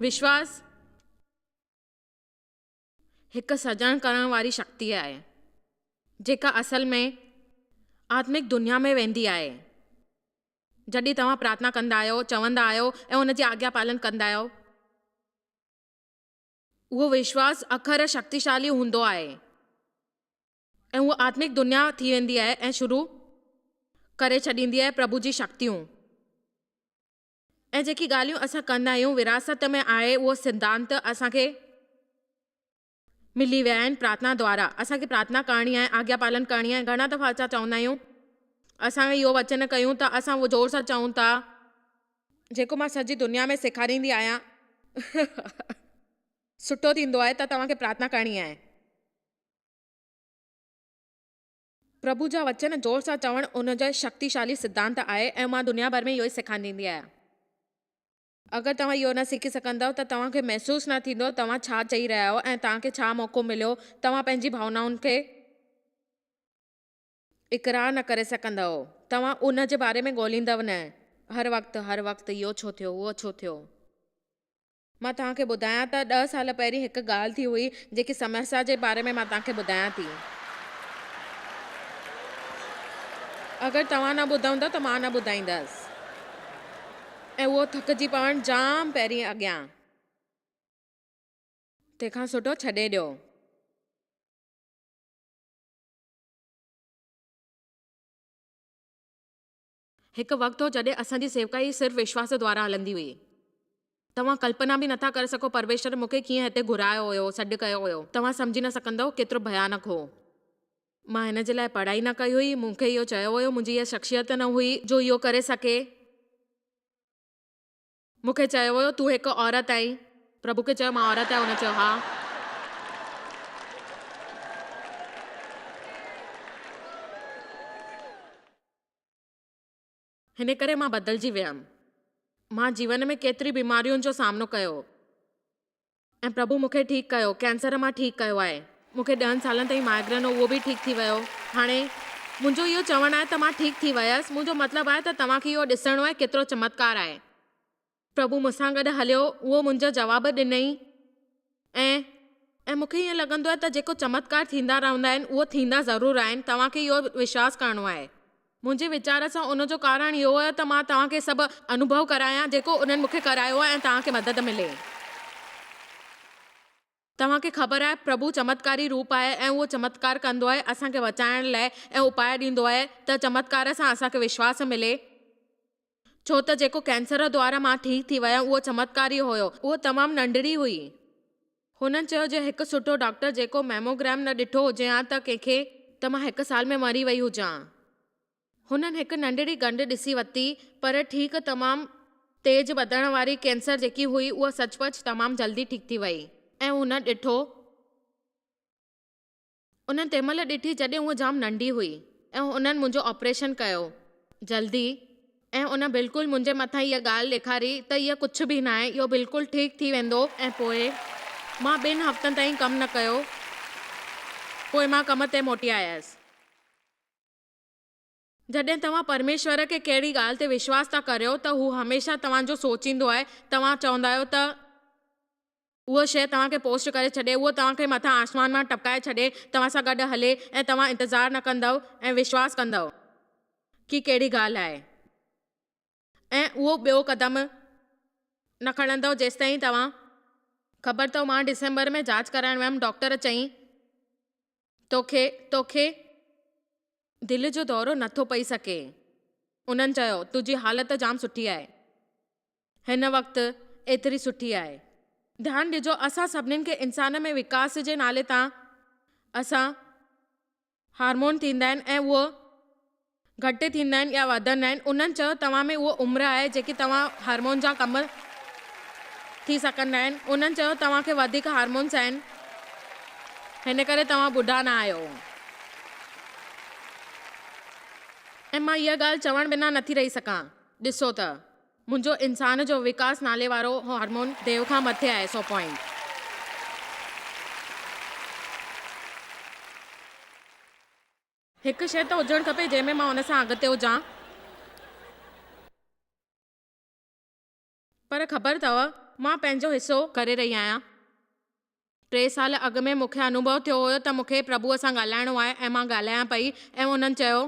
وشواس هڪ سڄڻ ڪرڻ واري شڪتي آهي، جيڪا اصل ۾ آتمڪ دنيا ۾ ويندي آهي. جڏهن توهان پرارٿنا ڪندا آهيو، چوندا آهيو ۽ ان جي آگيا پالن ڪندا آهيو، اهو وشواس اکر شڪتيشالي هوندو آهي ۽ اهو آتمڪ دنيا ٿي ويندي آهي ۽ شروع ڪري ڇڏيندي آهي پرڀو جي شڪتيون ۽ جيڪي ڳالهيون اسان ڪندا آهيون وراثت ۾ آهي اهو سڌانت اسان کي ملي ويا آهن پرارٿنا دوارا اسان کي پرارٿنا ڪرڻي آهي آگيا پالن ڪرڻي آهي گهڻا دفعا اسان چوندا آهيون اسان اهو وچن ڪيون ٿا اسان اهو زور سان چئون ٿا جيڪو مان سڄي دنيا ۾ سيکاريندي آهيان. سٺو ٿيندو آهي ته توهان کي پرارٿنا ڪرڻي آهي. پرڀو جا وچن زور سان چوڻ ان جو شڪتيشالي سڌانت آهي ۽ مان دنيا ڀر ۾ اهو ئي سيکاريندي آهيان. اگر توهان اهو نه سکي سگهندؤ ته توهان کي محسوس نه ٿيندو توهان ڇا چئي رهيا آهيو ۽ توهان کي ڇا موقعو مليو توهان پنهنجي ڀاونائن کي اقرار نه ڪري سگهندؤ. توهان ان جي باري ۾ ڳوليندؤ نه. هر وقت، هر وقت اهو ڇو ٿيو، اهو ڇو ٿيو. مان توهان کي ٻڌايان ته ڏهه سال پهرين هڪ ڳالهه ٿي هئي، جيڪي سمسيا جي باري ۾ مان توهان کي ٻڌايان ٿي. اگر توهان نه ٻڌندؤ ته مان نه ٻڌائيندس. ۽ اهو ٿڪجي پوڻ جام پهرين اڳيان. تنهن کان سٺو ڇڏي ڏيو. هڪ وقت هو جڏهن اسان جي سيوڪائي صرف وشواس دوارا هلندي هئي. توهان ڪلپنا به نٿا ڪري سگهو پرميشور مون کي ڪيئن هتي گهرايو هيو، سڏ ڪيو هيو. توهان سمجهي نه سگهندؤ ڪيترو ڀيانڪ هو. مان هن جي لاء پڙهائي نه ڪئي هئي، مون کي اهو چيو ويو، منهنجي اها شخصيت نه هئي جو اهو ڪري سگهي. مون کي چيو ويو، تون هڪ عورت آهين. پرڀو کي چيو، مان عورت آهيان؟ هن چيو، ها. هن ڪري مان بدلجي ويم. مان جيون ۾ ڪيتري بيمارين جو سامنو ڪيو ۽ پرڀو مون کي ٺيڪ ڪيو، ڪينسر مان ٺيڪ ڪيو آهي. مون کي ڏهن سالن تائين مائگرين هو، اهو به ٺيڪ ٿي ويو. هاڻي، منهنجو اهو چوڻ آهي ته مان ٺيڪ ٿي ويس، منهنجو مطلب آهي ته توهان کي اهو ڏسڻو آهي ڪيترو چمتڪار آهي. پرڀو مون سان گڏ هليو، اهو منهنجو جواب ڏنئي ۽ ۽ مون کي ائين لڳندو آهي ته جيڪو چمتڪار ٿيندا رهندا آهن، اهو ٿيندا ضرور آهن، توهان کي اهو وشواس ڪرڻو آهي. منهنجي ويچار سان ان جو ڪارڻ اهو هيو ته مان توهان کي سڀ انوڀو ڪرايان جيڪو انهن مون کي ڪرايو آهي ۽ توهان کي مدد ملي. توهان کي خبر آهي پرڀو چمتڪاري روپ آهي ۽ اهو چمتڪار ڪندو آهي اسان کي بچائڻ لاء ۽ اپاء ڏيندو آهي ته چمتڪار سان اسان کي وشواس ملي. ڇو ته جيڪو ڪينسر دوارا مان ٺيڪ ٿي ويم اهو چمتڪار ئي هيو. اهو تمام ننڍڙي هئي. هنن چيو جي هڪ سٺو ڊاڪٽر جيڪو ميموگرام نه ڏٺو هجي ها ته ڪنهن کي ته مان هڪ سال ۾ مري وئي هجان. هنن هڪ ننڍڙي ڳنڍ ڏسي ورتي، پر ٺيڪ تمام تيز وڌڻ واري ڪينسر جيڪي هئي اها سچ پچ تمام جلدي ٺيڪ ٿي وئي ۽ هن ڏٺو. انهن تنهن مهل ڏٺي جڏهن هوء جام ننڍي هئي ۽ انهن منهنجو آپريشن ڪيو جلدي ۽ ان بلڪل منهنجي مٿان اها ڳالهه ڏيکاري ته اهو ڪجهه به ناهي اهو بلڪل ٺيڪ ٿي ويندو ۽ پوء مان ٻن هفتن تائين ڪم نه ڪيو پوء مان ڪم تي موٽي آيس. جڏهن توهان پرميشور کي ڪهڙي ڳالهه تي وشواس ٿا ڪريو ته هو هميشه توهان جو سوچيندو آهي. توهان چوندا آهيو ته اهو شيء توهان کي پوسٽ ڪري ڇڏي، اهو توهان کي مٿان آسمان مان ٽپڪائي ڇڏي، توهان سان گڏ هلي ۽ توهان انتظار نه ڪندؤ ۽ وشواس ڪندؤ ڪي ڪهڙي ڳالهه آهي ۽ اهو ٻيو قدم نه کڻندؤ جيستائين توهان خبر اٿو مان ڊسمبر ۾ جاچ ڪرائڻ ويم ڊاڪٽر چئين توکي توکي دل جو دورو نه ٿو پئي سگهي. انهن چيو، تنهنجي حالت جام سٺي آهي. هن وقت ايتري سٺي آهي. ڌيان ڏجو، اسان سڀنين کي انسان ۾ وڪاس جي نالي تان اسان هارمون ٿيندا آهن ۽ اهو گهٽ ٿيندا آهن يا وڌندا آهن. انهن چيو، توهان ۾ اهو عمر آهي جيڪي توهان هارمون جا ڪم ٿي سگهندا آهن. انهن چيو، توهان کي وڌيڪ هارمونز آهن، هن ڪري توهان ٻڍا نه آهيو. ۽ مان اها ڳالهه چوڻ بنا نٿي رهي سگهان. ڏسو ته، منهنجو انسان جو وڪاس نالي وارو هارمون ديو کان مٿي آهي، سو پوائنٽ. هڪ شيء ته هجڻ کپي جنهن ۾ مان ان سان اڳتي هجان. پر خبر اٿو. مان پنهنجو حصو ڪري رهي آهيان. ٽي سال اڳ ۾ مون کي انوڀو ٿيو هيو ته مون کي پرڀوء سان ڳالهائڻو آهي ۽ مان ڳالهايان پئي ۽ انهن چيو.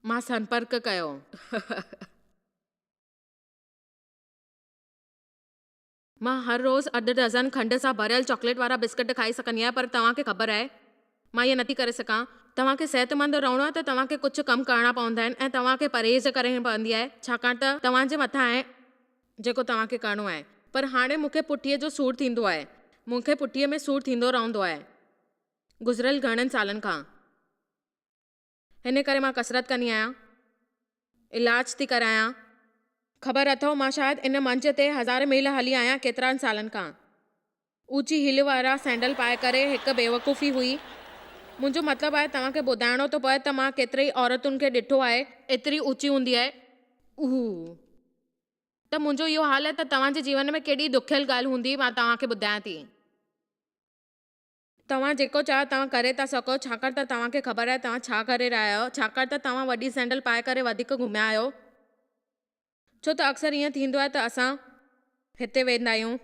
مان سنپرڪ ڪيو. مان هر روز اڌ ڊزن کنڊ سان ڀريل چاڪليٽ وارا بسڪٽ کائي سگهندي آهيان پر توهان کي خبر آهي مان ائين نٿي ڪري سگهان. توهان کي صحتمند رهڻو آهي ته توهان کي ڪجهه ڪم ڪرڻا پوندا آهن ۽ توهان کي پرهيز ڪرڻي پوندي آهي ڇاڪاڻ ته توهان جي مٿان آهي جيڪو توهان کي ڪرڻو آهي. پر هاڻي مون کي پٺيء جو سور ٿيندو آهي. مون کي پٺيء ۾ سور ٿيندو رهندو آهي گذريل گهڻن سالن کان. هن ڪري مان ڪسرت ڪندي آهيان، علاج ٿي ڪرايان. خبر اٿئو مان شايد ان منچ تي هزارين ميل هلي آهيان ڪيترن سالن کان. اوچي هيل وارا سينڊل پائي ڪري هڪ بيوقوفي هئي. منهنجو مطلب آهي توهان کي ٻڌائڻو ٿو پوي ته مان ڪيتري ئي عورتن کي ڏٺو آهي. ايتري اوچي هوندي آهي. اوهه. ته منهنجو اهو حال آهي ته توهان جي جيون ۾ ڪيڏي ڏکيل ڳالهه هوندي مان توهان کي ٻڌايان ٿي. توهان جيڪو چاهيو توهان ڪري ٿا سگهو، ڇاڪاڻ ته توهان کي خبر آهي توهان ڇا ڪري رهيا آهيو، ڇاڪاڻ ته توهان وڏي سينڊل پائي ڪري وڌيڪ گهميا آهيو. ڇو ته اڪثر ائين ٿيندو آهي ته اسان هتي ويندا آهيون،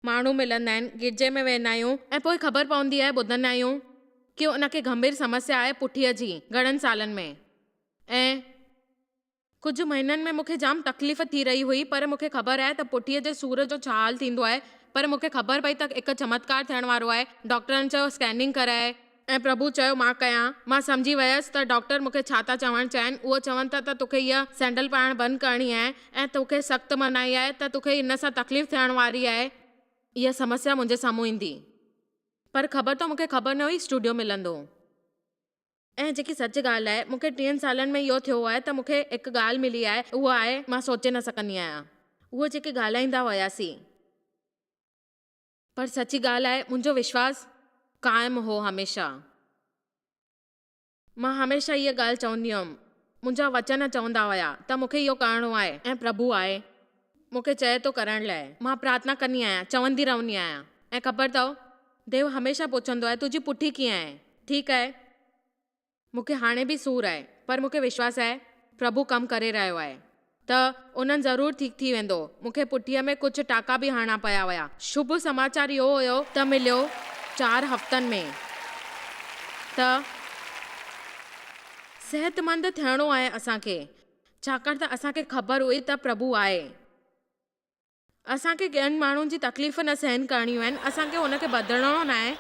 ماڻهو ملندا آهن، گرجي ۾ ويندا آهيون، ۽ پوء خبر پوندي آهي ٻڌندا آهيون ڪي ان کي گنڀير سمسيا آهي پٺيء جي گهڻن سالن ۾ ۽ ڪجهه مهينن ۾ مون کي جام تڪليف ٿي رهي هئي پر مون کي خبر آهي ته پٺيء جي سور جو ڇا حال ٿيندو آهي پر مون کي خبر پئي ته هڪ چمتڪار ٿيڻ وارو آهي ڊاڪٽرن چيو اسڪيننگ ڪرائي ۽ پرڀو چيو مان ڪيان مان سمجهي ويس ته ڊاڪٽر مون کي ڇا ٿا چوڻ چاهين اهو چون ٿا ته توکي هيء سينڊل پائڻ بند ڪرڻي آهي ۽ توکي سخت مناهي آهي ته توکي هن سان تڪليف ٿيڻ واري آهي اها سمسيا منهنجي سامهون ايندي پر خبر اٿو مون کي خبر نه هئي اسٽوڊيو ملندو. ۽ جيڪي سچ ڳالهه آهي، مون کي ٽيهن سالن ۾ اهو ٿيو آهي ته مون کي هڪ ڳالهه ملي آهي، اها آهي، مان سوچي نه سگهندي آهيان. اهو جيڪي ڳالهائيندا هياسين. پر سچي ڳالهه آهي، منهنجو وشواس قائم هو هميشه. مان هميشه هيء ڳالهه چوندي هيم، منهنجا وچن چوندا هيا ته مون کي اهو ڪرڻو آهي ۽ پرڀو آهي، مون کي چئي ٿو ڪرڻ لاء. مان پرارٿنا ڪندي آهيان، چوندي رهندي آهيان ۽ خبر اٿئو، ديو هميشه پڇندو آهي، تنهنجي پٺي ڪيئن آهي؟ ٺيڪ آهي. مون کي هاڻي به سور آهي، پر مون کي وشواس آهي، پرڀو ڪم ڪري رهيو آهي ته انهن ضرور ٺيڪ ٿي ويندو. مون کي پٺيء ۾ ڪجهه ٽاڪا به هڻڻا پيا هيا. شڀ سماچار اهو هيو ته مليو چار هفتن ۾ ته صحتمند ٿيڻو آهي اسان کي، ڇاڪاڻ ته اسان کي خبر هئي ته پرڀو آهي. اسان کي ٻين ماڻهن جي تڪليف نه سهن ڪرڻيون آهن، اسان کي هن کي بدلڻو ناهي.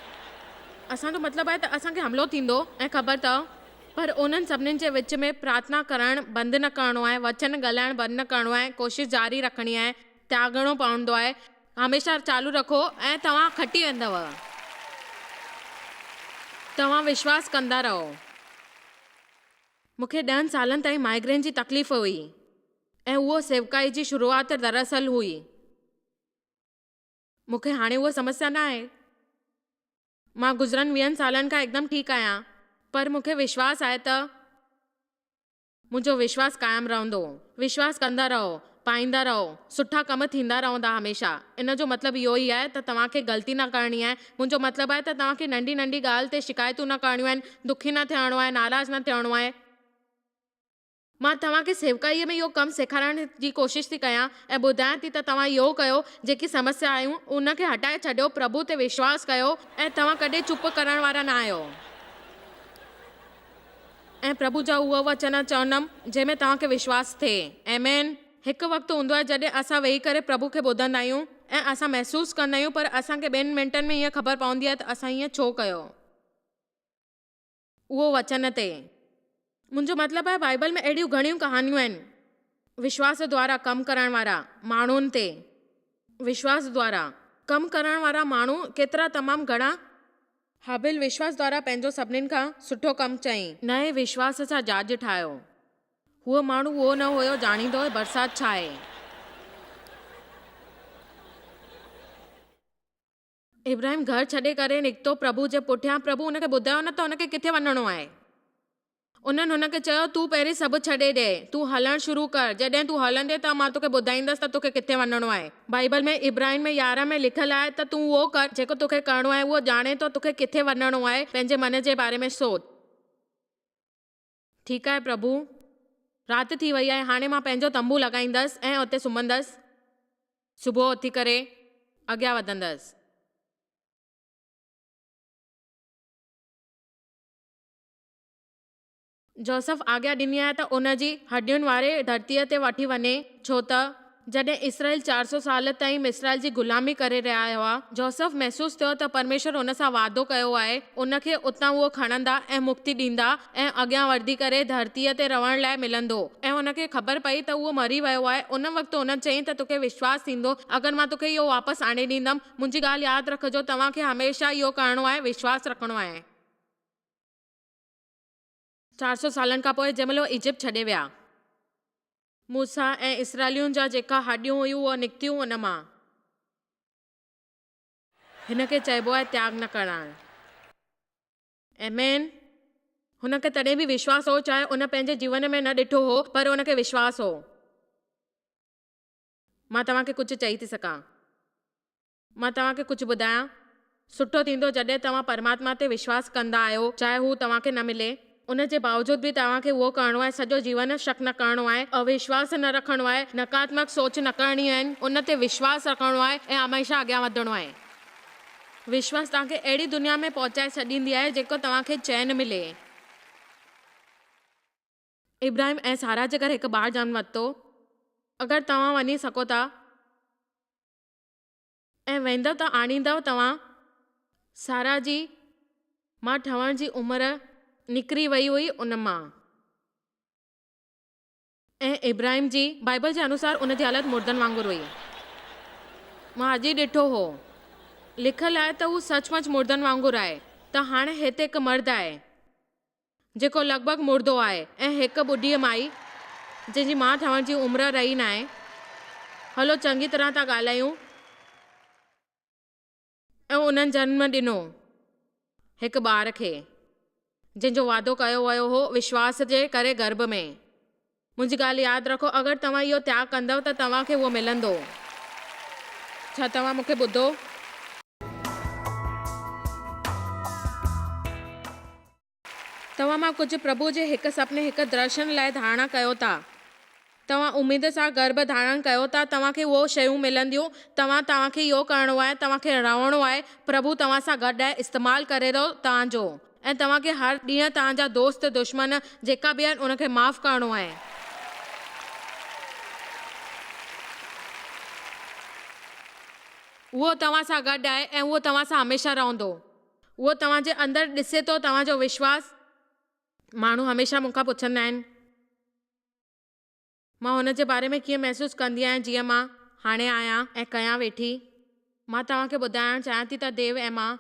اسان جو مطلب آهي ته اسان کي حملو ٿيندو ۽ خبر اٿئو، پر انهن سڀني جي وچ ۾ پرارٿنا ڪرڻ بند نه ڪرڻو آهي، وچن ڳالهائڻ بند نه ڪرڻو آهي، ڪوشش جاري رکڻي آهي، تياڳڻو پوندو آهي، هميشه چالو رکو ۽ توهان کٽي ويندؤ. توهان وشواس ڪندا رهو. مون کي ڏهن سالن تائين مائگرين جي تڪليف هئي. ۽ اهو سيوڪائي جي شروعات دراصل هئي. مون کي هاڻي اها سمسيا نه آهي. مان گذرن ويهن سالن کان هڪدم ٺيڪ آهيان، پر مون کي وشواس آهي ته منهنجو وشواس قائم رهندو. وشواس ڪندا رهو، پائيندا رهو، سٺا ڪم ٿيندا رهندا هميشه. ان جو مطلب اهو ئي آهي ته توهان کي غلطي نه ڪرڻي آهي. منهنجو مطلب آهي ته توهان کي ننڍي ننڍي ڳالهه تي شڪايتون نه ڪرڻيون آهن، دکي نه ٿيڻو آهي، ناراض نه ٿيڻو آهي. مان توهان کي سيوڪائيء ۾ اهو ڪم سيکارڻ جي ڪوشش ٿي ڪيان ۽ ٻڌايان ٿي ته توهان اهو ڪيو، جيڪي سمسيا آيون، ان کي هٽائي ڇڏيو، پرڀو تي وشواس ڪيو ۽ توهان ڪڏهن چپ ڪرڻ وارا نه آهيو. ۽ پرڀو جا اهي وچن چوندم، جنهن ۾ توهان کي وشواس ٿئي. آمين. هڪ وقت هوندو آهي جڏهن اسان ويهي ڪري پرڀو کي ٻڌندا آهيون ۽ اسان محسوس ڪندا آهيون پر اسان کي ٻن منٽن ۾ هيء خبر پوندي آهي ته اسان ائين ڇو ڪيو. اهو وچن تي. منهنجو مطلب آهي بائيبل ۾ اهڙيون گهڻيون ڪهاڻيون آهن وشواس دوارا ڪم ڪرڻ وارا ماڻهن تي. وشواس دوارا ڪم ڪرڻ وارا ماڻهو ڪيترا تمام گهڻا. هابيل وشواس دوارا پنهنجو سڀنين کان سٺو ڪم چيائين. نئين وشواس سان جاڄ ٺاهيو. هو ماڻهو اهو نه هيو ڄاڻيندو هو برسات ڇا آهي. ابراهيم گهر ڇڏي ڪري نڪتو پرڀو جي پٺيان، پرڀو هن کي ٻڌايو نه ته هن کي ڪٿي وڃڻو آهي. انهن هن کي چيو، تون پهرين سڀ ڇڏي ڏي، تون هلڻ شروع ڪر، جڏهن تون هلندين ته مان توکي ٻڌائيندس ته توکي ڪٿي وڃڻو آهي. بائيبل ۾ عبرانين ۾ 11 ۾ لکيل آهي ته تون اهو ڪر جيڪو توکي ڪرڻو آهي، اهو ڄاڻين ٿو توکي ڪٿي وڃڻو آهي، پنهنجي من جي باري ۾ سوچ. ٺيڪ آهي پرڀو. رات ٿي وئي آهي، هاڻي مان پنهنجو تنبو لڳائيندس ۽ اتي سمهندس. صبح اٿي ڪري اڳيان وڌندس. جوسف آگيا ڏني آهي ته ان جي هڏين واري ڌرتيء تي وٺي وڃي، ڇو ته جڏهن اسرائيل 400 سال تائين مصرائيل جي غلامي ڪري رهيا هئا، جوسف محسوس ٿيو ته پرميشور هن سان وعدو ڪيو آهي، ان کي اتان اهو کڻندا ۽ مڪتي ڏيندا ۽ اڳيان وڌي ڪري ڌرتيء تي رهڻ لاء ملندو. ۽ هن کي خبر پئي ته اهو مري ويو آهي. ان وقت هن چيائين ته توکي وشواس ٿيندو اگر مان توکي اهو واپس آڻي ڏيندم. منهنجي ڳالهه ياد رکجو، توهان کي هميشه اهو ڪرڻو آهي، وشواس رکڻو آهي. 400 سالن کان پوء جنهن مهل هو ايجپٽ ڇڏي ويا. موسيٰ ۽ اسرائيلين جا جيڪا هڏيون هيون اهي نڪتيون ان مان. هن کي چئبو آهي تياڳ نه ڪرڻ. آمين. هن کي تڏهن به وشواس هو چاهي ان پنهنجي جيون ۾ نه ڏٺو هو پر ان کي وشواس هو. مان توهان کي ڪجهه چئي ٿي سگهان. مان توهان کي ڪجهه ٻڌايان؟ سٺو ٿيندو جڏهن توهان پرماتما تي وشواس ڪندا آهيو، چاهي هو توهان کي نه ملي، ان جي باوجود به توهان کي اهو ڪرڻو آهي، سڄو جيون شڪ نه ڪرڻو آهي، اوشواس نه رکڻو آهي، نڪاراتمڪ سوچ نه ڪرڻي آهن، ان تي وشواس رکڻو آهي ۽ هميشه اڳيان وڌڻو آهي. وشواس توهان کي اهڙي دنيا ۾ پهچائي ڇڏيندي آهي جيڪو توهان کي چين ملي. ابراهيم ۽ سارا جي گهر هڪ ٻار جنم ورتو. اگر توهان وڃي سگهو ٿا. ۽ ويندؤ ته آڻيندؤ توهان. سارا جي مان ٺهڻ جي عمر نڪري وئي هئي ان مان. ۽ ابراهيم جي. بائيبل جي انوسار ان جي حالت مردن وانگر هئي. مان اڄ ئي ڏٺو هو. لکيل آهي ته هو سچ مچ مردن وانگر آهي. ته هاڻي هتي هڪ مرد آهي. جيڪو لڳ ڀڳ مردو آهي ۽ هڪ ٻڍيء مائي، جنهن جي ماء ٺهڻ جي عمر رهي ناهي. هلو چڱي طرح ٿا ڳالهايون. ۽ انهن جنم ڏنو هڪ ٻار کي، جنهن جو وعدو ڪيو ويو هو وشواس جي ڪري گرڀ ۾. منهنجي ڳالهه ياد رکو، اگر توهان اهو تياڳ ڪندؤ ته توهان کي اهو ملندو. ڇا توهان مون کي ٻڌو؟ توهان مان ڪجهه پرڀو جي هڪ سپني، هڪ درشن لاء ڌارڻا ڪيو ٿا. توهان اميد سان گرڀ ڌارڻ ڪيو ٿا، توهان کي اهو شيون ملنديون. توهان توهان کي اهو ڪرڻو آهي، توهان کي رهڻو آهي. پرڀو توهان سان گڏ آهي، استعمال ڪري ٿو توهان جو. ۽ توهان کي هر ڏينهن توهان جا دوست، دشمن، جيڪا به آهن انهن کي معاف ڪرڻو آهي. اهو توهان سان گڏ آهي ۽ اهو توهان سان هميشه رهندو. اهو توهان جي اندر ڏسي ٿو توهان جو وشواس. ماڻهو هميشه مون کان پڇندا آهن. مان هن جي باري ۾ ڪيئن محسوس ڪندي آهيان جيئن مان هاڻي آهيان ۽ ڪيان ويٺي. مان توهان کي ٻڌائڻ چاهيان ٿي ته ديو ۽ مان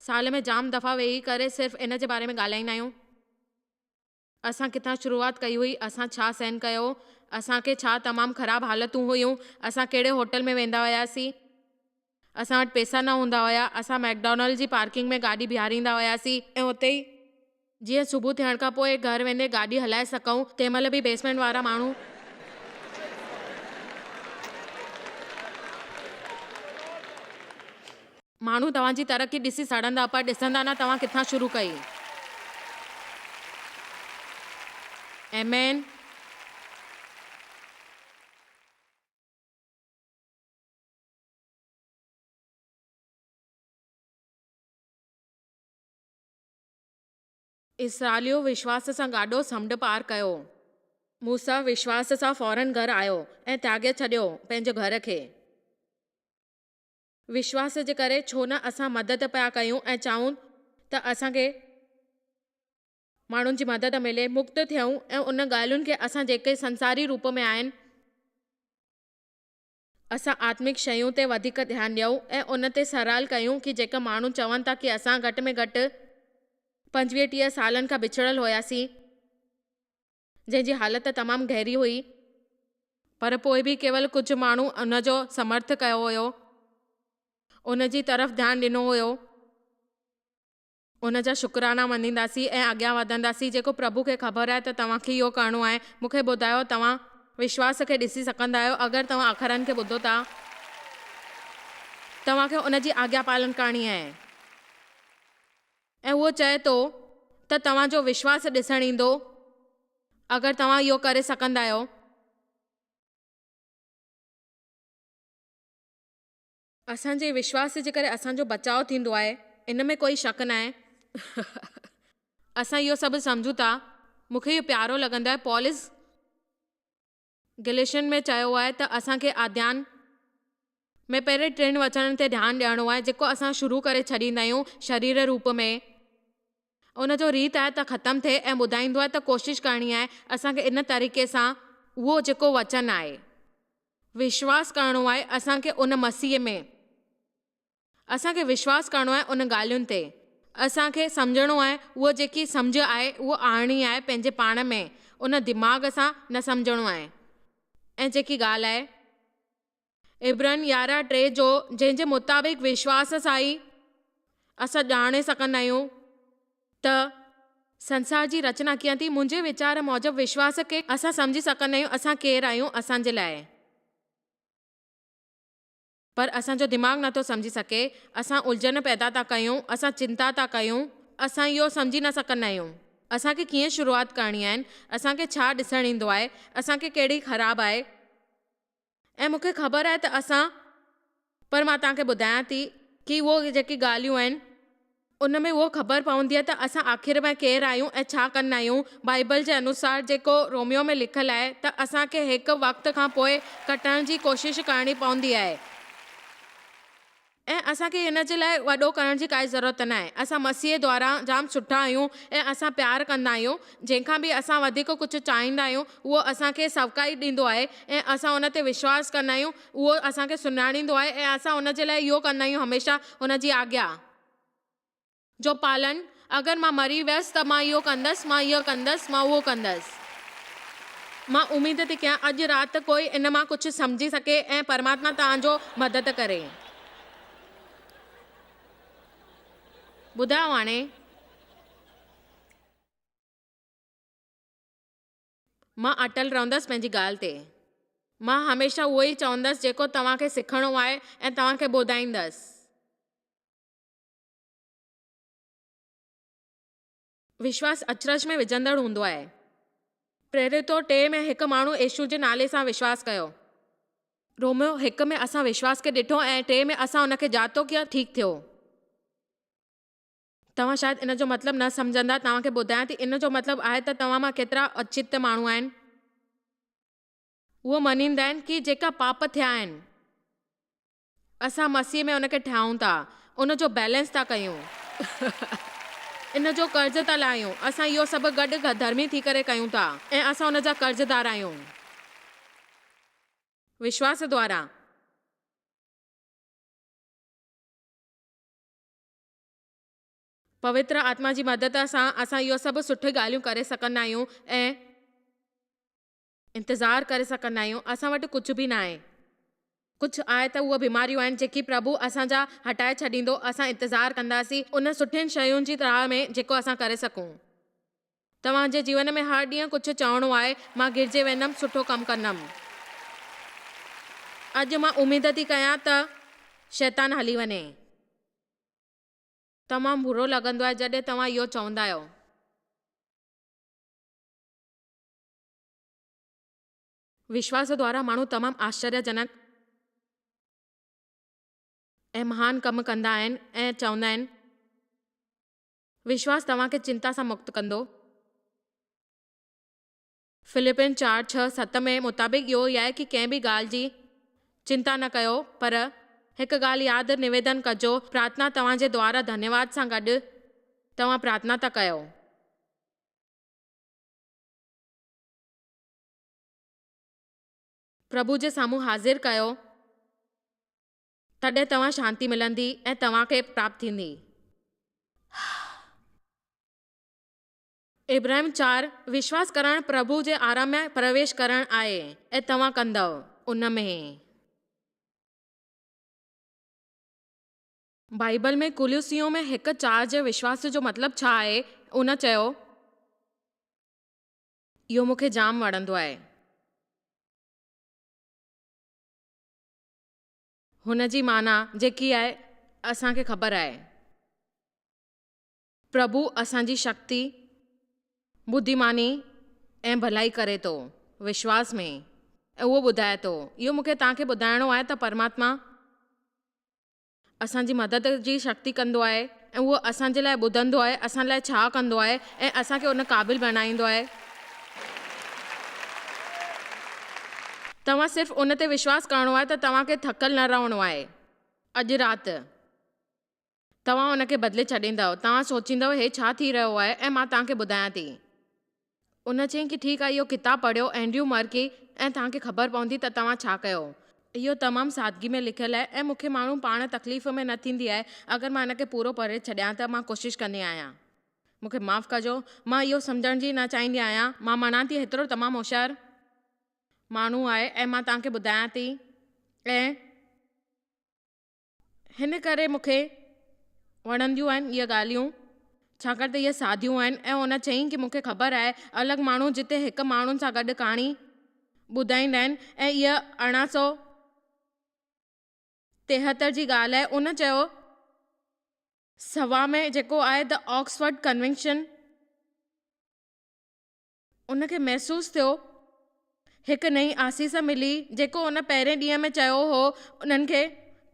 سال ۾ جام دفعا ويهي ڪري صرف ان جي باري ۾ ڳالهائيندا آهيون. اسان ڪٿان شروعات ڪئي هئي، اسان ڇا سهن ڪيو، اسان کي ڇا تمام خراب حالتون هيون، اسان ڪهڙي هوٽل ۾ ويندا هياسين، اسان وٽ پئسا نه هوندا هيا، اسان ميڪڊونلڊ جي پارڪنگ ۾ گاڏي بيهاريندا هياسين ۽ اتي ئي جيئن صبح ٿيڻ کان پوء گهر ويندي گاڏي هلائي سگهون، تنهن مهل به بيسمينٽ وارا ماڻهو. ماڻهو توهان جي ترقي ڏسي سڙندا پر ڏسندا نه توهان ڪٿان شروع ڪئي. آمين. اسرائيليو وشواس سان گاڏو سمنڊ پار ڪيو. موسيٰ وشواس سان فوراً گهر آيو ۽ تياڳي ڇڏيو پنهنجي گهر کي. وشواس جي ڪري ڇو نه اسان مدد پيا ڪيون ۽ چاهون ته اسان کي ماڻهن جي مدد ملي، مڪت ٿيون ۽ ان ڳالهين کي اسان جيڪي سنساري روپ ۾ آهن، اسان آتمڪ شيون تي وڌيڪ ڌيان ڏيون ۽ ان تي سرال ڪيون ڪي جيڪا ماڻهو چون ٿا ڪي اسان گهٽ ۾ گهٽ 25 ٽيهه سالن کان بڇڙيل هياسين جنهن جي حالت تمام گهري هئي پر پوء به ڪيول ڪجهه ماڻهو ان جو سمرٿ ڪيو هيو ان جي طرف ڌيان ڏنو هيو. ان جا شڪرانا مڃينداسين ۽ اڳيان وڌنداسين جيڪو پرڀو کي خبر آهي ته توهان کي اهو ڪرڻو آهي. مون کي ٻڌايو توهان وشواس کي ڏسي سگهندا آهيو اگر توهان اکرن کي ٻڌو ٿا. توهان کي ان جي آگيا پالن ڪرڻي آهي. ۽ اهو چئي ٿو ته توهان جو وشواس ڏسڻ ايندو. اگر توهان اهو ڪري سگهندا آهيو. اسان جي وشواس جي ڪري اسان جو بچاء ٿيندو آهي، ان ۾ ڪوئي شڪ ناهي. اسان اهو سڀ سمجهون ٿا. مون کي اهو پيارو لڳندو آهي. پولس گليشين ۾ چيو آهي ته اسان کي آڌيان ۾ پهرين ٽن وچنن تي ڌيان ڏيڻو آهي جيڪو اسان شروع ڪري ڇڏيندا آهيون شرير روپ ۾. ان جو ريت آهي ته ختم ٿئي ۽ ٻڌائيندو آهي ته ڪوشش ڪرڻي آهي اسان کي ان طريقي سان اهو جيڪو وچن آهي. وشواس ڪرڻو آهي اسان کي ان مسيح ۾. اسان کي وشواس ڪرڻو آهي ان ڳالهين تي. اسان کي سمجهڻو آهي اهو جيڪي سمجهه آهي اهو آڻڻي آهي پنهنجي پاڻ ۾ ان دماغ سان نه سمجهڻو آهي ۽ جيڪي ڳالهه آهي. عبرين يارهن ٽي جو جنهن جي مطابق وشواس سان ئي اسان ڄاڻي سگهندا آهيون ته سنسار جي رچنا ڪيئن ٿي. منهنجي ويچار موجب وشواس کي اسان سمجهي سگهندا آهيون اسان ڪير آهيون اسان جي لاء. پر اسان جو دماغ نٿو سمجهي سگهي. اسان الجهن پيدا ٿا ڪيون، اسان چنتا ٿا ڪيون. اسان اهو سمجهي نه سگهندا آهيون. اسان کي ڪيئن شروعات ڪرڻي آهن، اسان کي ڇا ڏسڻ ايندو آهي، اسان کي ڪهڙي خراب آهي. ۽ مون کي خبر آهي ته اسان پر مان توهان کي ٻڌايان ٿي ڪي اهو جيڪي ڳالهيون آهن ان ۾ اهو خبر پوندي آهي ته اسان آخر ۾ ڪير آهيون ۽ ڇا ڪندا آهيون بائيبل جي انوسار جيڪو روميو ۾ لکيل آهي ته اسان کي هڪ وقت کان پوء ڪٽڻ جي ڪوشش ڪرڻي پوندي آهي. ۽ اسان کي هن جي لاء وڏو ڪرڻ جي ڪائي ضرورت ناهي. اسان مسيح دواران جام سٺا آهيون ۽ اسان پيار ڪندا آهيون. جنهن کان به اسان وڌيڪ ڪجهه چاهيندا آهيون، اهو اسان کي سوکائي ڏيندو آهي ۽ اسان ان تي وشواس ڪندا آهيون. اهو اسان کي سڃاڻيندو آهي ۽ اسان ان جي لاء اهو ڪندا آهيون هميشه هن جي آگيا جو پالن. اگر مان مري ويس ته مان اهو ڪندس، مان اهو ڪندس، مان اهو ڪندس. مان اميد ٿي ڪيان اڄ رات ڪوئي ان مان ڪجهه سمجهي سگهي ۽ پرماتما توهان جو مدد ڪري. ٻڌايو هاڻي. مان اٽل رهندس پنهنجي ڳالهه تي. مان هميشه اهو ئي چوندس جيڪو توهان کي سکڻو آهي ۽ توهان کي ٻڌائيندس. وشواس اچرج ۾ وجهندڙ هوندو آهي. پريريتو ٽي ۾ هڪ ماڻهو يسوع جي نالي سان وشواس ڪيو. روميو هڪ ۾ اسان وشواس کي ڏٺو ۽ ٽي ۾ اسان ان کي ڄاتو ڪيئن ٺيڪ ٿيو. توهان شايد ان جو مطلب نه سمجهندا، توهان کي ٻڌايان ٿي ان جو مطلب آهي ته توهان مان ڪيترا اچت ماڻهو آهن. اهو مڃيندا آهن ڪي جيڪا پاپ ٿيا آهن. اسان مسيح ۾ ان کي ٺاهيون ٿا، ان جو بيلنس ٿا ڪيون، ان جو قرض ٿا لاهيون، اسان اهو سڀ گڏ ڌرمي ٿي ڪري ڪيون ٿا ۽ اسان ان جا قرضدار آهيون. وشواس دوارا. پوتر آتما جي مدد سان اسان اهو سڀ سٺي ڳالهيون ڪري سگهندا آهيون ۽. انتظار ڪري سگهندا آهيون، اسان وٽ ڪجهه به ناهي. ڪجهه آهي ته اهي بيماريون آهن جيڪي پرڀو اسان جا هٽائي ڇڏيندو، اسان انتظار ڪنداسين ان سٺين شين جي راهه ۾ جيڪو اسان ڪري سگهون. توهان جي جيون ۾ هر ڏينهن ڪجهه چوڻو آهي، مان گرجي ويندم، سٺو ڪم ڪندم. اڄ مان اميد ٿي ڪيان ته شيطان هلي وڃي. تمام برو لڳندو آهي جڏهن توهان اهو چوندا آهيو. وشواس دوارا ماڻهو تمام آشچريه جنڪ ۽ مهان ڪم ڪندا آهن ۽ چوندا آهن، وشواس توهان کي چنتا سان مڪت ڪندو. فلپين چار، ڇهه، ست ۾ مطابق اهو ئي آهي ڪي ڪنهن به ڳالهه جي چنتا نه ڪيو پر هڪ ڳالهه ياد نويدن ڪجو پرارٿنا توهان جي دوارا ڌنيواد سان گڏ توهان پرارٿنا ٿا ڪيو. پرڀو جي سامهون حاضر ڪيو، تڏهن توهان شانتي ملندي ۽ توهان کي پراپت ٿيندي. ابراهيم چار، وشواس ڪرڻ پرڀو جي آرام ۾ پرويش ڪرڻ آهي ۽ توهان ڪندؤ ان ۾. بائيبل ۾ ڪولوسيون ۾ هڪ چار جي وشواس جو مطلب ڇا آهي؟ ان چيو. اهو مون کي جام وڻندو آهي. هن جي معنيٰ جيڪي آهي اسان کي خبر آهي. پرڀو اسان جي شڪتي، ٻڌيماني ۽ ڀلائي ڪري ٿو، وشواس ۾. ۽ اهو ٻڌائي ٿو. اهو مون کي توهان کي ٻڌائڻو آهي ته پرماتما اسان جي مدد جي شڪتي ڪندو آهي ۽ اهو اسان جي لاء ٻڌندو آهي، اسان لاء ڇا ڪندو آهي ۽ اسان کي ان قابل بڻائيندو آهي. توهان صرف ان تي وشواس ڪرڻو آهي ته توهان کي ٿڪل نه رهڻو آهي. اڄ رات. توهان ان کي بدلي ڇڏيندؤ. توهان سوچيندؤ هي ڇا ٿي رهيو آهي ۽ مان توهان کي ٻڌايان ٿي. ان چيائين ڪي ٺيڪ آهي اهو ڪتاب پڙهيو اينڊريو مرڪي ۽ توهان کي خبر پوندي ته توهان ڇا ڪيو. اهو تمام سادگي ۾ لکيل آهي ۽ مون کي ماڻهو پاڻ تڪليف ۾ نه ٿيندي آهي اگر مان ان کي پورو پڙهي ڇڏيان ته مان ڪوشش ڪندي آهيان. مون کي معاف ڪجو مان اهو سمجهڻ جي نه چاهيندي آهيان. مان مڃان ٿي هيترو تمام هوشيار ماڻهو آهي ۽ مان توهان کي ٻڌايان ٿي ۽. هن ڪري مون کي وڻنديون آهن اهي ڳالهيون ڇاڪاڻ ته اهي ساديون آهن ۽ هن چيائين ڪه مون کي خبر آهي الڳ ماڻهو جتي هڪ ماڻهن سان گڏ ڪهاڻي ٻڌائيندا آهن ۽ اها 1873 جي ڳالهه آهي ان چيو سوا ۾ جيڪو آهي ته آڪسفرڊ ڪنوينشن ان کي محسوس ٿيو، هڪ نئين آسيس ملي، جيڪو ان پهرين ڏينهن ۾ چيو هو، انهن کي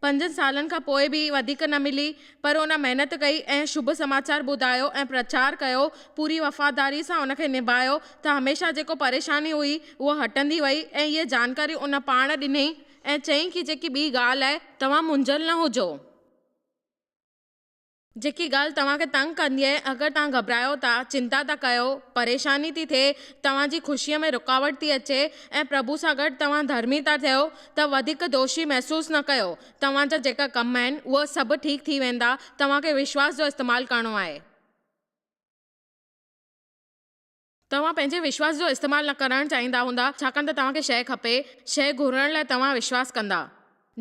پنجن سالن کان پوء به وڌيڪ نه ملي، پر ان محنت ڪئي ۽ شڀ سماچار ٻڌايو ۽ پرچار ڪيو، پوري وفاداري سان ان کي نڀايو ته هميشه جيڪو پريشاني هئي، اها هٽندي وئي ۽ اهي جانڪاري ان پاڻ ڏني ۽ چيائين ڪي جيڪي ٻي ڳالهه آهي، توهان منجهيل نه هجو. جيڪي ڳالهه توهان کي تنگ ڪندي آهي، اگر توهان گهٻرايو ٿا، چنتا ٿا ڪيو، پريشاني ٿي ٿئي، توهان جي خوشيء ۾ رڪاوٽ ٿي اچي ۽ پرڀو سان گڏ توهان ڌرمي ٿا ٿيو ته وڌيڪ دوشي محسوس نه ڪيو. توهان جا جيڪا ڪم آهن، اهي سڀ ٺيڪ ٿي ويندا. توهان کي وشواس جو استعمال ڪرڻو آهي. توهان پنهنجي وشواس جو استعمال نه ڪرڻ چاهيندا هوندا، ڇاڪاڻ ته توهان کي شيء کپي. شيء گهرڻ لاء توهان وشواس ڪندا.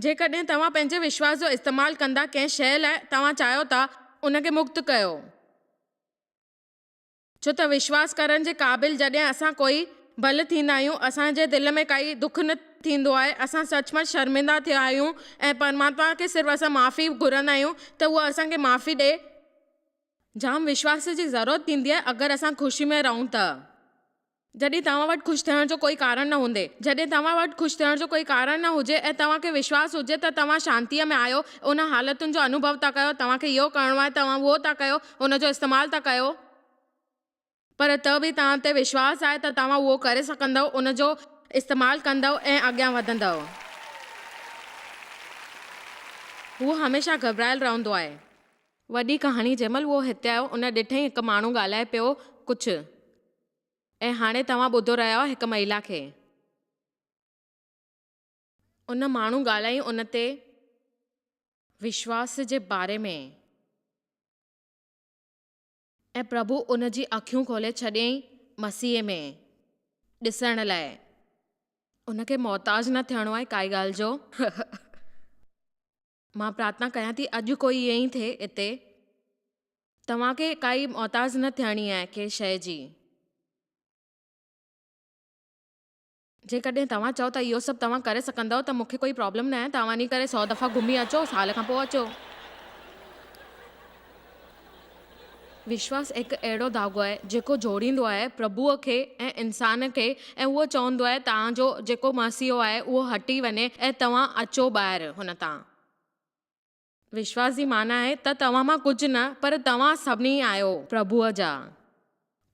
جيڪڏهن توهان پنهنجي وشواس جو استعمال ڪندا ڪنهن شيء لاء توهان چاهيو ٿا، ان کي مڪت ڪيو. ڇو ته وشواس ڪرڻ جي قابل جڏهن اسان ڪوئي ڀل ٿيندا آهيون، اسان جي دل ۾ ڪائي دک نه ٿيندو آهي، اسان سچ مچ شرمندا ٿيا آهيون ۽ پرماتما کي صرف اسان معافي گهرندا آهيون ته هو اسان کي معافي ڏي. جام وشواس جي ضرورت ٿيندي آهي اگر اسان خوشي ۾ رهون ته. جڏهن توهان وٽ خوش ٿيڻ جو ڪوئي ڪارڻ نه هوندي. جڏهن توهان وٽ خوش ٿيڻ جو ڪوئي ڪارڻ نه هجي ۽ توهان کي وشواس هجي ته توهان شانتيء ۾ آهيو، ان حالتن جو انوڀو ٿا ڪيو، توهان کي اهو ڪرڻو آهي، توهان اهو ٿا ڪيو، ان جو استعمال ٿا ڪيو، پر ته به توهان تي وشواس آهي ته توهان اهو ڪري سگهندؤ، ان جو استعمال ڪندؤ ۽ اڳيان وڌندؤ. هو هميشه گهٻرايل رهندو آهي. وڏي ڪهاڻي جنهن مهل اهو هتي آيو ان ڏٺئين هڪ ماڻهو ڳالهائي پيو ڪجهه ۽ هاڻي توهان ٻڌو رهيا آهيو هڪ مهيلا کي. ان ماڻهو ڳالهائي ان تي وشواس جي باري ۾. ۽ پرڀو ان جي اکيون کولي ڇڏيائين مسيح ۾ ڏسڻ لاء. ان کي محتاج نه ٿيڻو آهي ڪائي ڳالهه جو. مان پرارٿنا ڪيان ٿي اڄ ڪوئي ائين ئي ٿئي اتي. توهان کي ڪائي محتاج نه ٿيڻي آهي ڪنهن شيء جي. جيڪڏهن توهان چئو ته اهو سڀ توهان ڪري سگهندؤ ته مون کي ڪوئي پرابلم ناهي توهان وڃي ڪري سئو دفعا گهمي اچو سال کان پوء اچو. وشواس هڪ اهڙو ڌاڳو آهي جيڪو جوڙيندو آهي پرڀوء کي ۽ انسان کي ۽ اهو چوندو آهي توهان جو جيڪو مسيحو آهي اهو هٽي وڃي ۽ توهان اچو ٻاهر هن تان. وشواس جي معنيٰ آهي ته توهان مان ڪجهه نه پر توهان سڀني آهيو پرڀوء جا.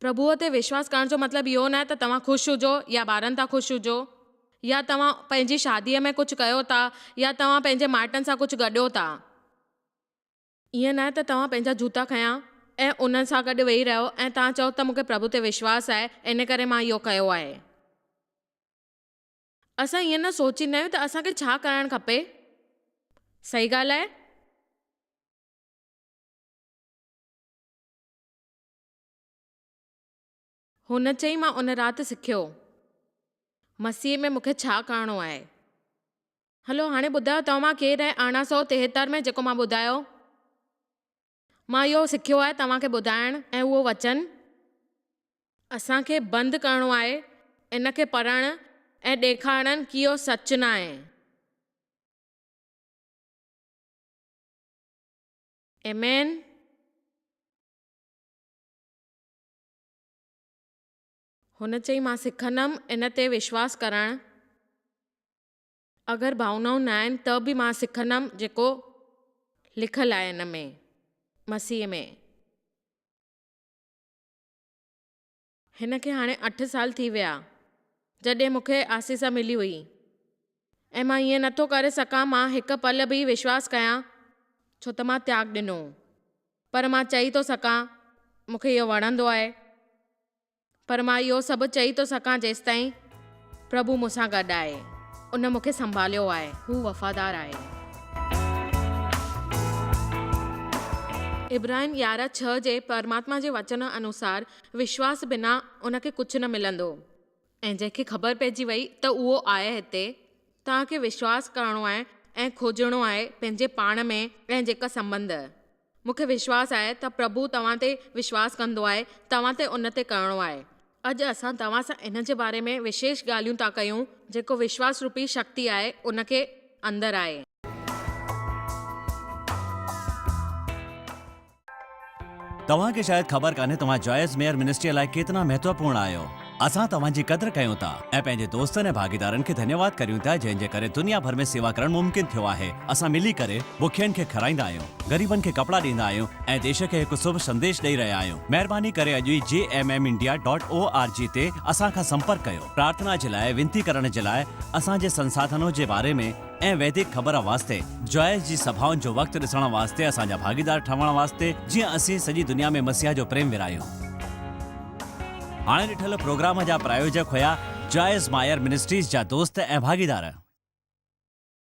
پرڀوء تي وشواس ڪرڻ جو مطلب اهو ناهي ته توهان خوش هجو يا ٻارن تان خوش هجو يا توهان پنهنجي شاديء ۾ ڪجهه ڪيو ٿا يا توهان پنهنجي مائٽن سان ڪجهه گڏيو ٿا. ائين ناهي ته توهان پنهنجا جوتا کنيا ۽ انهن سان گڏ ويهي رهيو ۽ توهان چئو ته مون کي پرڀو تي وشواس آهي، ان ڪري مان اهو ڪيو آهي. اسان ائين نه سوچيندا آهيون ته اسان کي ڇا ڪرڻ کپي. صحيح ڳالهه آهي. هن چئي مان ان رات سکيو. مسيح ۾ مون کي ڇا ڪرڻو آهي. هلو هاڻي ٻڌايو توهان مان ڪير آهي 1873 ۾ جيڪو مان ٻڌايو. مان اهو سکيو آهي توهان کي ٻڌائڻ ۽ اهو وچن. اسان کي بند ڪرڻو آهي ان کي پڙهڻ ۽ ڏيکارڻ ڪي اهو سچ ناهي. آمين. هن چئي مان سکندم ان تي وشواس ڪرڻ. اگر ڀاونائون نه آهن ته به مان سکندم جيڪو لکيل آهي ان ۾، مسيح ۾. هن کي هاڻي اٺ سال ٿي ويا جڏهن مون کي آسيس ملي هئي ۽ مان ائين نٿو ڪري سگهان مان هڪ پل به وشواس ڪيان ڇو ته مان تياڳ ڏنو پر مان چئي ٿو سگهان مون کي اهو وڻندو آهي پر مان اهو سڀ چئي ٿو سگهان جيستائين پرڀو مون سان گڏ آهي. ان مون کي سنڀاليو آهي. هو وفادار آهي. عبرانين 11:6 جي پرماتما جي وچن انوسار وشواس بنا ان کي ڪجهه نه ملندو. ۽ جنهن کي خبر پئجي وئي ته اهو آهي هتي، توهان کي وشواس ڪرڻو آهي ۽ کوجڻو آهي پنهنجي پاڻ ۾ ۽ جيڪا سنٻنڌ. مون کي وشواس آهي ته پرڀو توهان تي وشواس ڪندو آهي، توهان تي ان تي ڪرڻو آهي. اڄ اسان توهان سان ان جي باري ۾ وشيش ڳالهيون ٿا ڪيون، جيڪو وشواس روپي شڪتي آهي، ان کي اندر آهي. توهان کي شايد خبر ڪانهي توهان جوائس ميئر منسٽريء لاء ڪيتنا مهتوپورڻ آهيو. اسان توهان جي قدر ڪيون ٿا ۽ پنهنجي دوستن ۽ ڀاڳيدارن کي ڌنيواد ڪريون ٿا جنهن جي ڪري دنيا ڀر ۾ سيوا ڪرڻ ممڪن ٿيو آهي. اسان ملي ڪري بکين کي کارائيندا آهيون، غريبن کي ڪپڙا ڏيندا آهيون ۽ ديش کي هڪ شڀ سنديش ڏئي رهيا آهيون. مهرباني ڪري اڄ ئي J M M India dot O R G تي اسان کان سمپرڪ ڪيو. پرارٿنا جي لاء وينتي ڪرڻ جي لاء اسان جي سنساڌنو جي باري ۾ ۽ ويدڪ خبر واسطي جوائس جي سڀائن جو وقت ڏسڻ واسطي اسان جا ڀاڳيدار ٺهڻ واسطي جيئن اسين سڄي دنيا ۾ مسيح جو پريم ورهايون. هاڻي ڏٺل پروگرام جا پرايوجڪ هيا جوائس مائر منسٽريز جا دوست ۽ ڀاڳيدار.